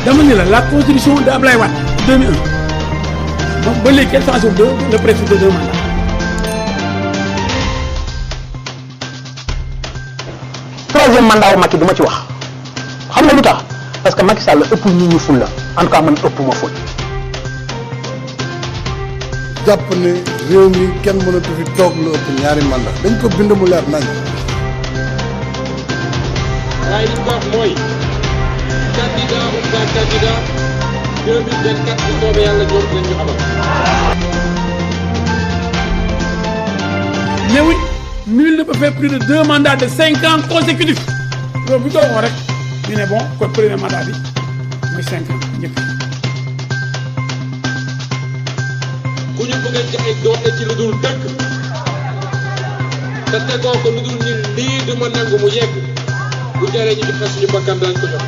dama ni la constitution de Ablaye Wade 2001 donc ba léegi quelle façon de le principe de 2 mandats. troisième mandat wu Macky du ma ci wax xam nga lu tax parce que Macky Sall ëpp nit ñi ful la en tout cas man ëpp ma ful. jàpp ne réew mi kenn mënatu fi toog lu ëpp ñaari mandat dañ ko bind mu leer nañ. waaye li ñu ko wax mooy candidat ou pas candidat 2024 bu soobee yàlla ñoom dinañ ñu amal. mais oui nul ne peut faire plus de 2 mandats de 5 ans consécutifs loolu bu ñu ko waxoon rek ñu ne bon kon premier mandat bi mooy 5 ans njëkk. ku ñu bëgg a jaay doole ci lu dul dëkk te tegoo ko lu dul ni lii du ma nangu mu yegg bu jaree ñu joxe suñu bakkan dañ ko jox.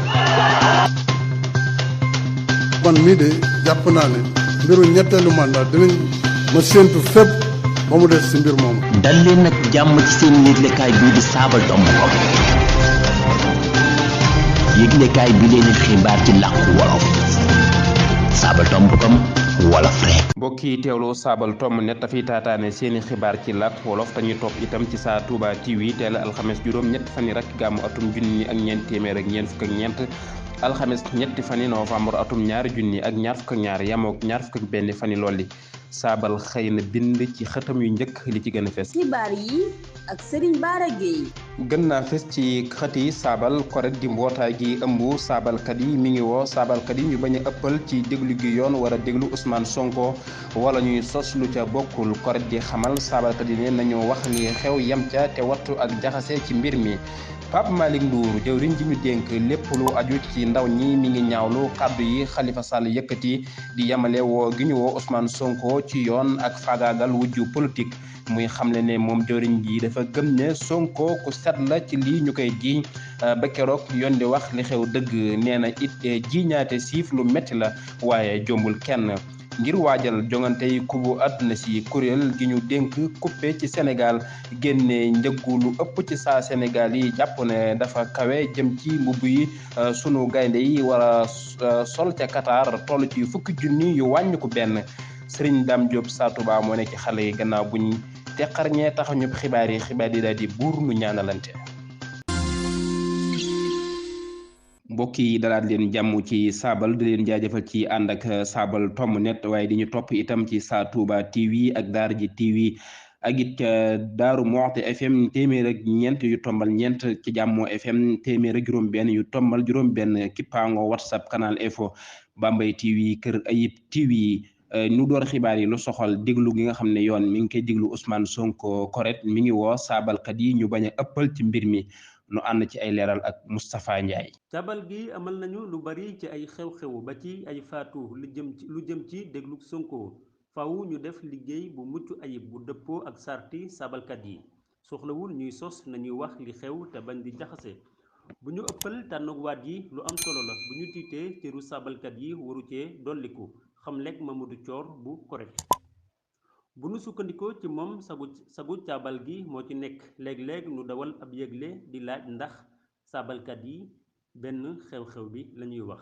man mii de jàpp naa ne mbiru ñetteelu mandat dinañ ma séentu fépp ba mu des si mbir moomu. dal leen nag jàmm ci seen yëglekaay bii di saabal tomb ko yëglekaay bi leen di xibaar ci làkku wolof saabal tomb kom wolof rek. mbokk yi teewlu saabal tomb net dafay taataane seeni xibaar ci làkk wolof te ñu topp itam ci saa Touba TV teel alxames juróom ñetti fan yi rek gàmmu atum junni ak ñeent téeméer ak ñeent fukk ak ñeent alxames ñetti fani novembre atum ñaari junni ak ñaar fukk ak ñaar yamook ñaar fukk ak benn fani loolli saabal xëy na bind ci xëtam yu njëkk li ci gën a fes. xibaar yi ak Serigne Bara Gueye. gën naa fes ci xët yi saabal koret di mbootaay gi ëmb saabalkat yi mi ngi woo saabalkat yi ñu bañ a ëppal ci déglu gi yoon war a déglu Ousmane Sonko wala ñuy sos lu ca bokkul koret di xamal saabalkat yi ne nañu wax ni xew yem ca te wattu ak jaxase ci mbir mi. Pape Malick Ndour jëwriñ ji ñu dénk lépp lu aju ci ndaw ñi mi ngi ñaawlu kàddu yi Khalifa Sall yëkkati di yemale woo gi ñu woo Ousmane Sonko ci yoon ak faagaagal wujju politique muy xamle ne moom jëwriñ ji dafa gëm ne Sonko ku set la ci lii ñu koy jiiñ ba keroog yoon di wax li xew dëgg nee na it jiiñaate siif lu metti la waaye jombul kenn. ngir waajal jongante yi kubu àdduna si kuréel gi ñu dénk coupé ci Sénégal génne njëggu lu ëpp ci saa Sénégal yi jàpp ne dafa kawe jëm ci mbubb yi sunu gaynde yi war a sol ca Qatar toll ci fukki junni yu wàññi ko benn Serigne Dame Diop Sa Touba moo nekk ci xale yi gannaaw buñ teqarñee taxa ñu xibaar yi daal di buur nu ñaanalante. mbokk yi dalaat leen jàmm ci saabal di leen jaajëfal ci ànd ak saabal tomb net waaye di ñu topp itam ci saa Touba TV ak Daara ji TV ak it Daaru Muxti FM téeméer ak ñeent yu tombal ñeent ci Jàmmoo FM téeméer ak juróom-benn yu tombal juróom-benn Kippaango WhatsApp canal info Bambey TV Kër Ayib TV. ñu door xibaar yi lu soxal déglu gi nga xam ne yoon mi ngi koy déglu Ousmane Sonko correct mi ngi woo saabalkat yi ñu bañ a ëppal ci mbir mi. nu ànd ci ay leeral ak Moustapha Ndiaye. cabal gi amal nañu lu bari ci ay xew-xew ba ci ay faatu lu jëm ci déglu Sonko faw ñu def liggéey bu mucc ayib bu dëppoo ak sarti sabalkat yi soxlawul ñuy sos nañuy wax li xew te bañ di jaxase bu ñu ëppal tànnugwaat yi lu am solo la bu ñu tiitee cëru sabalkat yi waru cee dolliku xam lekk Mamadou Thior bu correct bu nu sukkandikoo ci moom sagu caabal gi moo ci nekk léeg-léeg nu dawal ab yëgle di laaj ndax saabalkat yi benn xew-xew bi lañuy wax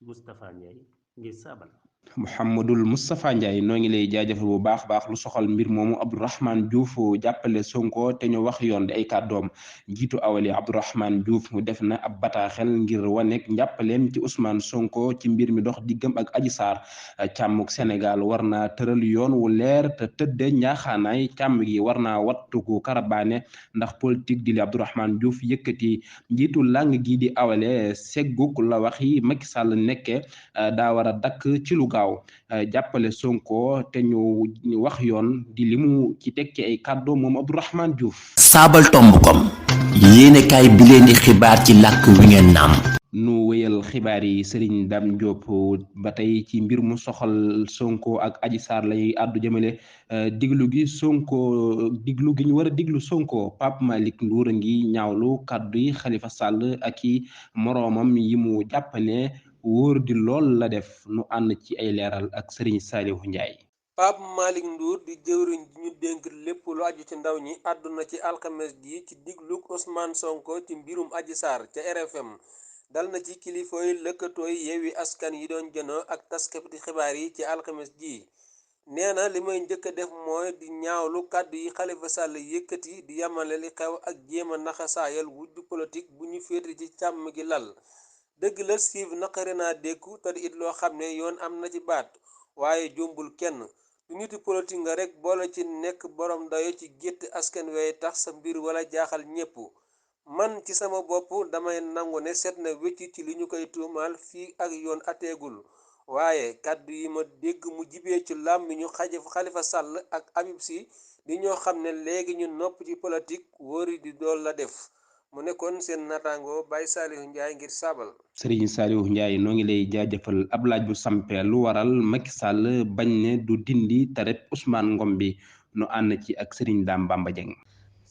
Moustapha Ndiaye ngir saabal. Mouhamadul Moustapha Ndiaye noo ngi lay jaajëfal bu baax lu soxal mbir moomu Abdourahmane Diouf jàppale Sonko te ñu wax yoon di ay kàddoom jiitu awali Abdourahmane Diouf mu def na ab bataaxel ngir wanek njàppaleem ci Ousmane Sonko ci mbir mi dox diggam ak Adji Sarr càmmuk Sénégal war naa tëral yoon wu leer te tëdde ñaaxaanaay càmm gi war naa wattuku karabaane ndax politique di li Abdourahmane Diouf yëkkati njiitu lang gi di awale segguk la waxi Macky Sall nekke daa war a dakk ci lu gaaw jàppale Sonko te ñu wax yoon di limu ci teg ci ay kàddu moom Abdourahmane Diouf. saabal tomb kom yéenekaay bi leen di xibaar ci làkk wi ngeen naam. nu wéyal xibaar yi Serigne Dame Diop ba tey ci mbir mu soxal Sonko ak Adji Sarr lay àddu jëmale diglu gi ñu war a diglu Sonko Pape Malick Ndour a ngi ñaawlu kàddu yi Khalifa Sall ak i moroomam yi mu jàpp ne wóor di lool la def nu ànd ci ay leeral ak Serigne Saliou Ndiaye. Pape Malick Ndour di jëwriñ ji ñu dénk lépp lu aju ci ndaw ñi àdduna ci alxames ji ci digluk Ousmane Sonko ci mbirum Adji Sarr ca RFM dal na ci kilifa yi lëkkatooy Yewwi Askan yi doon jënoo ak taskati xibaar yi ci alxames ji. nee na li may njëkk a def mooy di ñaawlu kàddu yi Khalifa Sall yëkkati di yamale li xew ak jéem a naxasaayal wujju politique bu ñu féete ci càmm gi lal. dëgg la Steve naqari naa dékku te it loo xam ne yoon am na ci baat waaye jombul kenn du nitu politique nga rek boole ci nekk borom dayo ci gétt askan wey tax sa mbir wala jaaxal ñépp. man ci sama bopp damay nangu ne seet na wecc ci li ñu koy tuumaal fii ak yoon ateegul waaye kàddu yi ma dégg mu jibee ci làmmiñu Khalifa Sall ak Habib Sy di ñoo xam ne léegi ñu nopp ci politique wóori di dool la def. mu nekkoon seen naataango Baye Saliou Ndiaye ngir saabal. Serigne Saliou Ndiaye noo ngi lay jaajëfal ab laaj bu sampee lu waral Macky Sall bañ ne du dindi tareb Ousmane Ngom bi nu ànd ci ak Serigne Dame Bamba Dieng.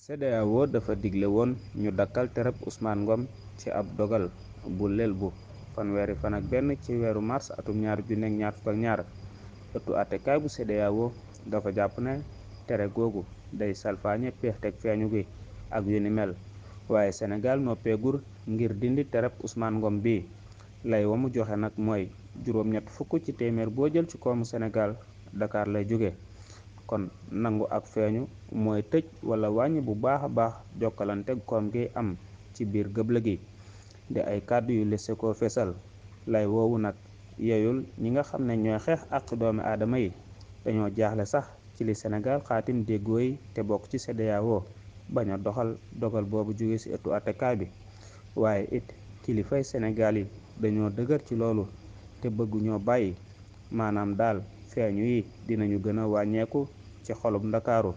CEDEAO dafa digle woon ñu dakkal tereb Ousmane Ngom ci ab dogal bu lel bu fanweeri fan ak benn ci weeru mars atum 2022 ëttu àttekaay bu CEDEAO dafa jàpp ne tere googu day salfaañe peexteg feeñu gi ak yu ni mel. waaye Sénégal noppeegur ngir dindi tereb Ousmane Ngom bi lay wa mu joxe nag mooy juróom-ñett fukk ci téeméer boo jël ci koomu Sénégal Dakar lay jóge kon nangu ak feeñu mooy tëj wala wàññi bu baax a baax jokkalante koom gi am ci biir gëbla gi di ay kàddu yu lese ko fesal lay woowu nag yeyul ñi nga xam ne ñooy xeex ak doomi aadama yi dañoo jaaxle sax ci li Sénégal xaatim déggoo yi te bokk ci CEDEAO bañ a doxal dogal boobu jóge ci ëttu attekaay bi waaye it kilifay Sénégal yi dañoo dëgër ci loolu te bëgguñoo bàyyi maanaam daal feeñu yi dinañu gën a wàññeeku ci xolub Ndakaaru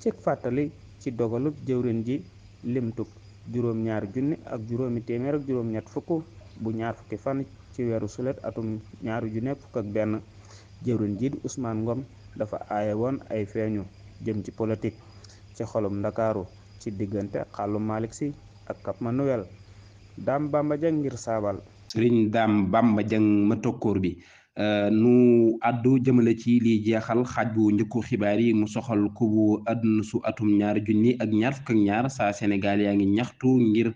ci fàttali ci dogalub jëwriñ ji limtuk juróom-ñaar junni ak juróomi téeméer ak juróom-ñett fukk bu ñaar fukki fan ci weeru sulet atum 2021 jëwriñ ji di Ousmane Ngom dafa aaye woon ay feeñu jëm ci politique ci xolum Ndakaaru ci diggante Xàllu Malick Sy ak Cap Manuel. Dame Bamba Dieng ngir saabal. Serigne Dame Bamba Dieng ma tokkoor bi nu àddu jëmale ci liy jeexal xaaj bu njëkku xibaar yi mu soxal ko bu àdduna su atum 2022 saa Sénégal yaa ngi ñaxtu ngir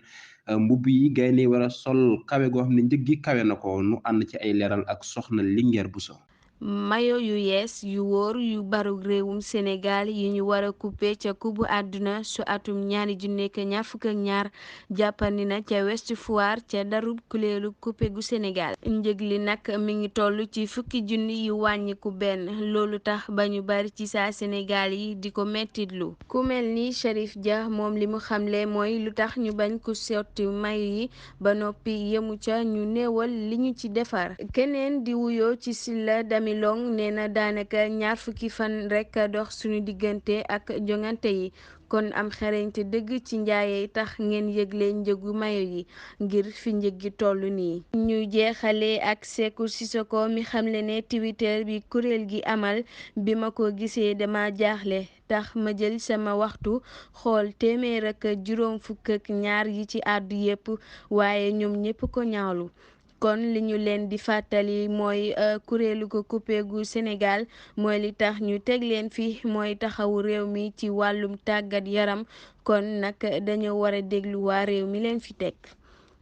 mbubb yi gaynde war a sol kawe goo xam ne njëg gi kawe na ko nu ànd ci ay leeral ak soxna Linguère Bousso. mayo yu yees yu wóor yu baru réewum Sénégal yi ñu war a coupé ca kubu àdduna su atum 2022 jàppandi na ca Ouest Foire ca darub kuleelu coupé gu Sénégal njëg li nag mi ngi toll ci fukki junni yu wàññiku benn loolu tax ba ñu bari ci saa Sénégal yi di ko mettitlu ku mel ni Cherif Dia moom li mu xamle mooy lu tax ñu bañ ko sotti mayo yi ba noppi yemu ca ñu néewal li ñu ci defar keneen di wuyoo ci Silla Long nee na daanaka ñaar fukki fan rek dox suñu diggante ak jongante yi kon am xarañte dëgg ci njaayee tax ngeen yëgle njëgu mayo yi ngir fi njëg gi toll nii. ñuy jeexalee ak Sékou Sissoko mi xamle ne Twitter bi kuréel gi amal bi ma ko gisee dama jaaxle tax ma jël sama waxtu xool téeméer ak juróom fukk ak ñaar yi ci àddu yépp waaye ñoom ñépp ko ñaawlu. kon li ñu leen di fàttali mooy kuréelu ko coupé gu Sénégal mooy li tax ñu teg leen fi mooy taxawu réew mi ci wàllum tàggat yaram kon nag dañoo war a déglu waa réew mi leen fi teg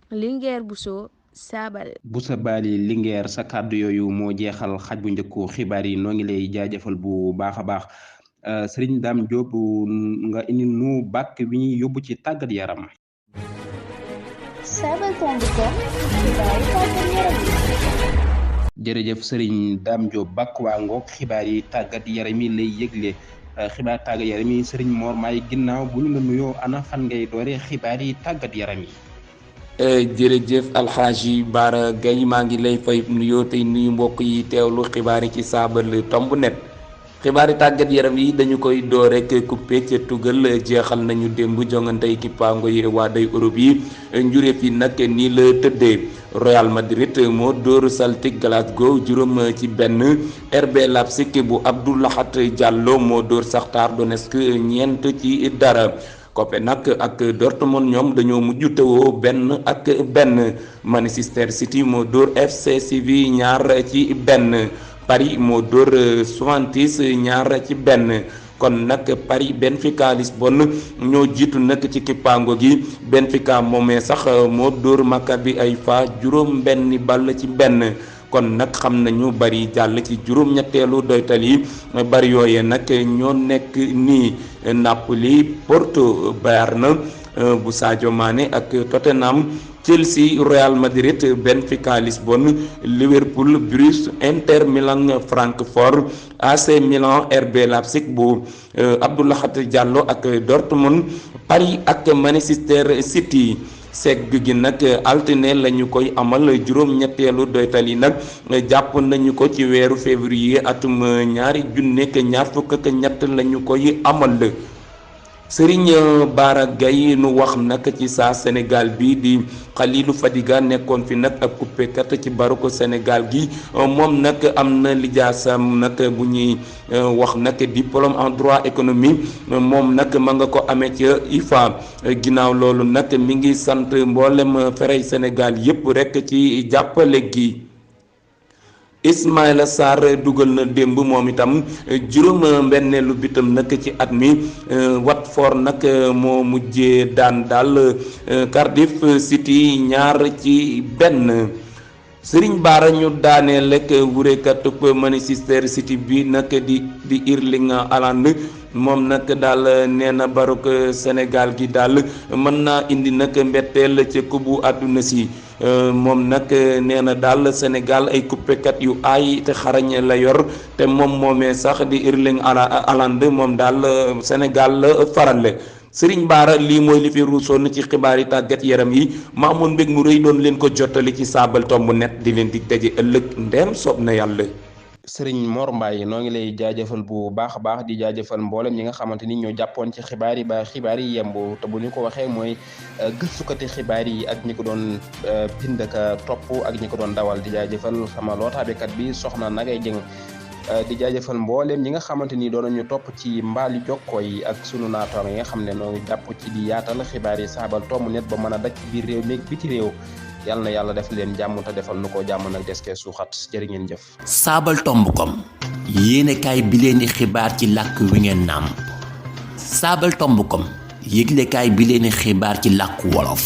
Linguère Bousso saabal. Boussa Bali Linguère sa kàddu yooyu moo jeexal xaj bu njëkku xibaar yi noo ngi lay jaajëfal bu baax a baax Serigne Dame Diop nga indi nu bàkk bi ñuy yóbbu ci tàggat yaram. jërëjëf Serigne Dame Diop bàkk waa ngoog xibaar yi tàggat yaram yi lay yëgle xibaar tàggat yaram yi Serigne Mor Maay ginnaaw bu ñu la nuyoo ana fan ngay doore xibaar yi tàggat yaram yi. jërëjëf Alxaaji Baara Gaye maa ngi lay fay nuyoo tey nuyu mbokk yi teewlu xibaar yi ci saabal tomb net. xibaari tàggat yaram yi dañu koy door rek coupé ca tugal jeexal nañu démb jongante équipango yi waa day Europe yi njuréef yi nag nii la tëddee Real Madrid moo dóor Celtic Glasgow 0-1 RB Leipzig bu Abdou Lahat Diallo moo dóor Shakhtar Donetsk 0-0 Copenhague ak Dortmund ñoom dañoo mujj tewoo 1-1 Manchester City moo dóor FC Séville 2-1 Paris moo dóor Juventus 2-1 kon nag Paris Benfica Lisbonne ñoo jiitu nag ci kippaango gi. Benfica moomee sax moo dóor Maccabi Haifa juróom benn ball ci benn. kon nag xam nañu bari jàll ci juróom-ñetteelu doytal yi bari yooye nag ñoo nekk nii Napoli, Porto, Bayern bu Sadio Mané ak Tottenham, Chelsea, Real Madrid, Benfica Lisbonne, Liverpool, Bruges, Inter Milan, Francfort, AC Milan, RB Leipzig bu Abdoulaye Diallo ak Dortmund, Paris ak Manchester City. segg gi nag altine lañu koy amal juróom-ñetteelu doytal yi nag jàpp nañu ko ci weeru février atum 2023 lañu koy amal. Serigne Bara Gaye nu wax nag ci saa Sénégal bi di Khalilou Fadiga nekkoon fi nag ak coupekat ci baruko Sénégal gi moom nag am na lijaasam nag bu ñuy wax nag diplôme en droit économie moom nag ma nga ko amee ca IFA. ginnaaw loolu nag mi ngi sant mboolem ferey Sénégal yépp rek ci jàppale gi. Ismaïla Sarr dugal na démb moom itam juróom benneelu bitam nag ci at mi. Watford nag moo mujjee daan daal Cardiff City 2-1. Serigne Bara ñu daanee lekk wurekatub Manchester City bi nag di Erling Haaland moom nag daal nee na baruk Sénégal gi daal mën naa indi nag mbetteel ca kubu àdduna si. moom nag nee na daal Sénégal ay coupekat yu aay te xarañ la yor te moom moomee sax di Erling Haaland moom daal Sénégal la faral. Serigne Bara lii mooy li fi ruusoon ci xibaar yi tàggat yaram yi ma amoon mbég mu rëy doon leen ko jottali ci Saabal Tomb net di leen dig daje ëllëg ndeem soob na yàlla. Sëriñ Mor Mbaye noo ngi lay jaajëfal bu baax a baax di jaajëfal mboolem ñi nga xamante ni ñoo jàppoon ci xibaar yi ba xibaar yi yemb te bu ñu ko waxee mooy gëstukati xibaar yi ak ñi ko doon bind ak topp ak ñi ko doon dawal di jaajëfal sama lootaabekat bi soxna Nagay Jëng di jaajëfal mboolem ñi nga xamante ni doon nañu topp ci mbaali jokkoo yi ak sunu naataango yi nga xam ne noo ngi jàpp ci di yaatal xibaar yi Saabal Tomb net ba mën a daj biir réew mi bi ci réew. yàlla na yàlla def leen jàmm te defal nu ko jàmm nag des kee suuxat jërë ngeen jëf. Saabal Tomb com yéenekaay bi leen di xibaar ci làkk wi ngeen naam Saabal Tomb com yëglekaay bi leen di xibaar ci làkk wolof.